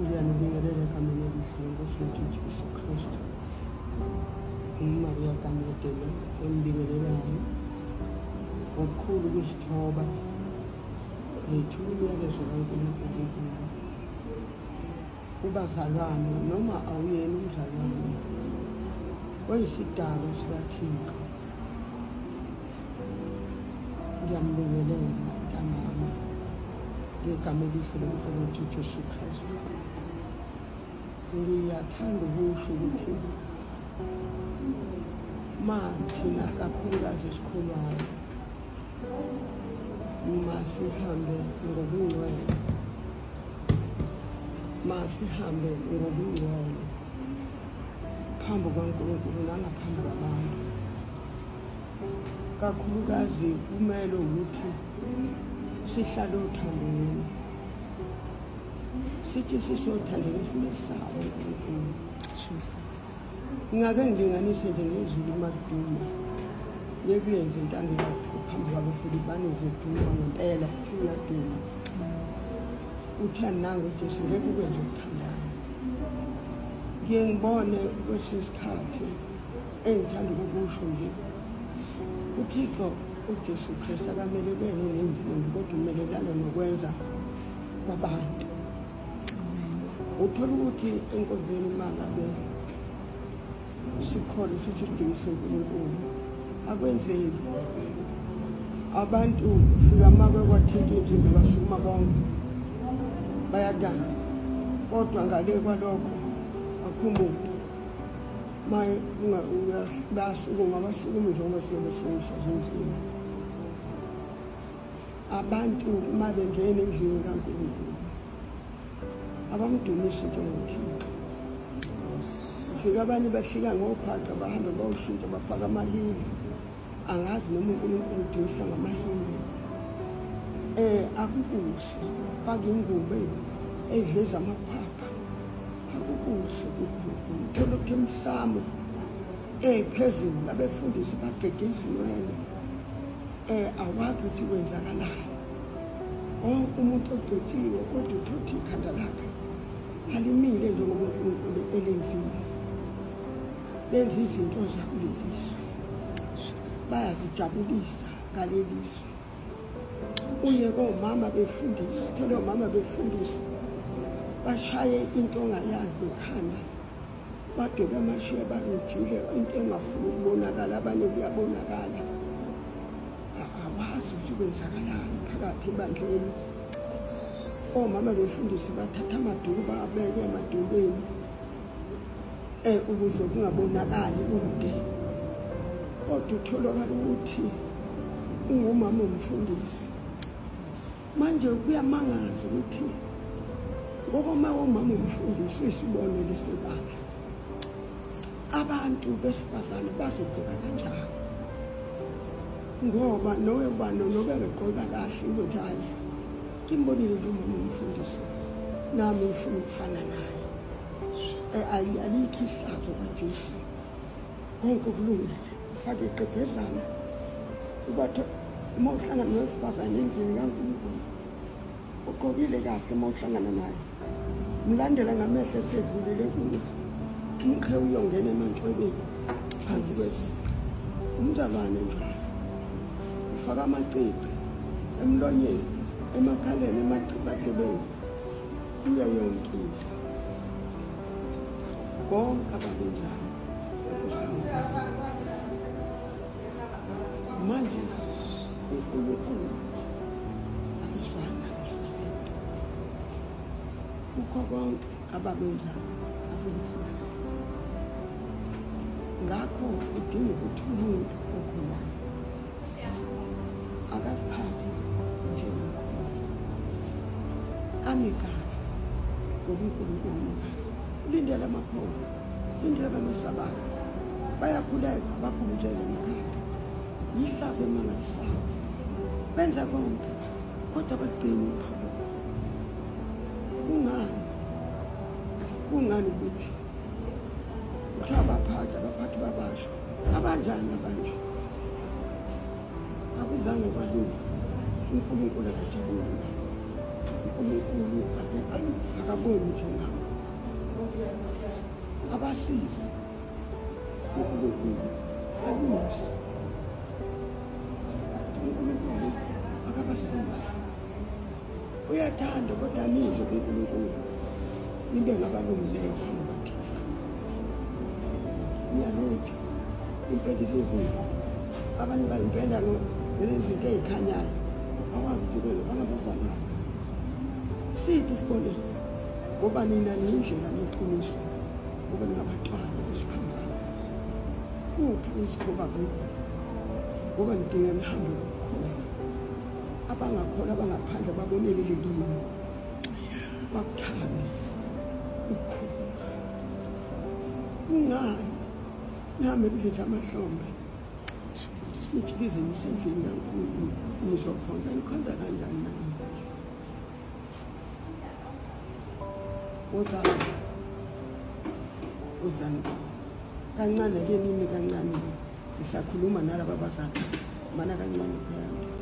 Ngiyanibingelela egameni elihle lenkosi yethu Jesu Kristu. UMaria Gamedelo embingelelayo ngokukhulu ukuzithoba ngethula umyalezo kaNkulunkulu kubo kubazalwane noma awuyena umzalwane oyisidalwa sikaThixo. Ngiyambingelela ntambama ngegama elihle lomfowethu Jesu Kristu. Ngiyathanda ukusho ukuthi ma thina kakhulukazi esikholwayo masihambe ngobungcwele, masihambe ngobungcwele phambi kukaNkulunkulu nangaphambi kwabantu. Kakhulukazi kumele ukuthi sihlale othandweni, sithi sisothandweni simesaba uNkulunkulu. Jesus. Ngingake ngilinganise nje ngezulu uma kuduma, ngeke uyenze intando yakho phambi kwabo selibane ziduma ngempela, kuthi uyaduma. Uthani nangu uJesu ngeke ukwenze okuthandayo. Ngiye ngibone kwesinye isikhathi engithanda ukukusho nje uThixo uJesu Kristu akamelelene nendlini kodwa umelelana nokwenza kwabantu. Uthola ukuthi enkonzweni uma ngabe sikhona sithi sidumisa uNkulunkulu akwenzeki. Abantu ufika make kwathinta insimbi basukuma bonke bayadansa, kodwa ngale kwalokho akukho muntu. Maye bayasukuma abasukumi njengoba suke besukumisa zinsimbi. Abantu uma bengena endlini kaNkulunkulu abamdumisi njengoThixo. Ufika abanye befika ngophaqa bahambe bawushintsha bafaka amahili. Angazi noma uNkulunkulu udumisa ngamahili. Akukuhle bafaka ingubo eyiveza amakhwapha. Akukuhle kuNkulunkulu. Uthola ukuthi emsamo ephezulu abefundisi bagege izinwele. Awazi ukuthi kwenzakalani. Wonke umuntu ogcotshiwe kodwa uthothi ikhanda lakhe alimile njengoba uNkulunkulu elenzile. Benza izinto zakuleli zwe, bayazijabulisa ngaleli zwe. Uye komama befundisa, uthole omama befundisa bashaye into ongayazi ekhanda, badobe amashiya balujile into engafuni ukubonakala, abanye kuyabonakala. Awazi ukuthi kwenzakalani phakathi ebandleni. Omama befundisi bathatha amaduku bawabeke emadolweni ukuze kungabonakali kude, kodwa utholakala ukuthi ungumama umfundisi. Manje kuyamangaza ukuthi ngoba uma umama umfundisi uyisibonelo sebandla, abantu besifazane bazogqoka kanjani? Ngoba nowe bano nobe begqoka kahle uzothi hayi ngimbonile nje umama umfundisi, nami ngifuna ukufana naye. Alikho ihlazo kwaJesu, konke kulungile. Ufake igqebhezana ubatho uma uhlangana nowesifazane endlini kaNkulunkulu ugqokile kahle, uma uhlangana naye mlandela ngamehlo esedlulile kuwe, umqhe uyongena emantshwebeni phansi kwezulu. Umzalwane njalo ufaka amacici emlonyeni, emakhaleni, emachibadlebeni, kuyo yonke into. Konke abakwenzayo akuhlangana. Manje uNkulunkulu akuzwani naleso zinto. Kukho konke abakwenzayo akwenzi kahle. Ngakho kudinga ukuthi umuntu okholwayo akaziphathe njengekholwa, ame kahle ngoba uNkulunkulu ume kahle. Ulindele amakholwa, ulindele abamesabayo, bayakhuleka bakhumuzele emakhanda. Yihlazo elimangalisayo, benza konke kodwa baligcini uphawu lokukholwa. Kungani? Kungani kunje? Kuthiwa abaphathi, abaphathi babasha abanjani abanje? Akuzange kwalunga. uNkulunkulu akajabuli ngabo. uNkulunkulu akaboni njengabo. Abasize uNkulunkulu alungise. uNkulunkulu akabasizi. Uyathanda kodwa nizwe kuNkulunkulu nibe ngabalungileyo phambi kwaThixo. Niyalutha impela izinto abantu bayimpela ngezinto ey'khanyayo awazi ukuthi kwena bangabazalwane. Siphi isibonelo? Ngoba nina niyindlela neqiniso, ngoba ningabantwana besiphambano. Kuphi ukuzithoba kwenu? Ngoba nidinga nihambe ngokukhona. Abangakholwa abangaphandle babonelele kini, bakuthande ukukhuluma. Kungani nihambe nidle amahlombe nithi lize nisendlini kaNkulunkulu nizokhonza? Nikhonza kanjani namhlanje? Wozani, wozani kancane ke, nimi kancane, ngisakhuluma nalaba bazali, mana kancane phela.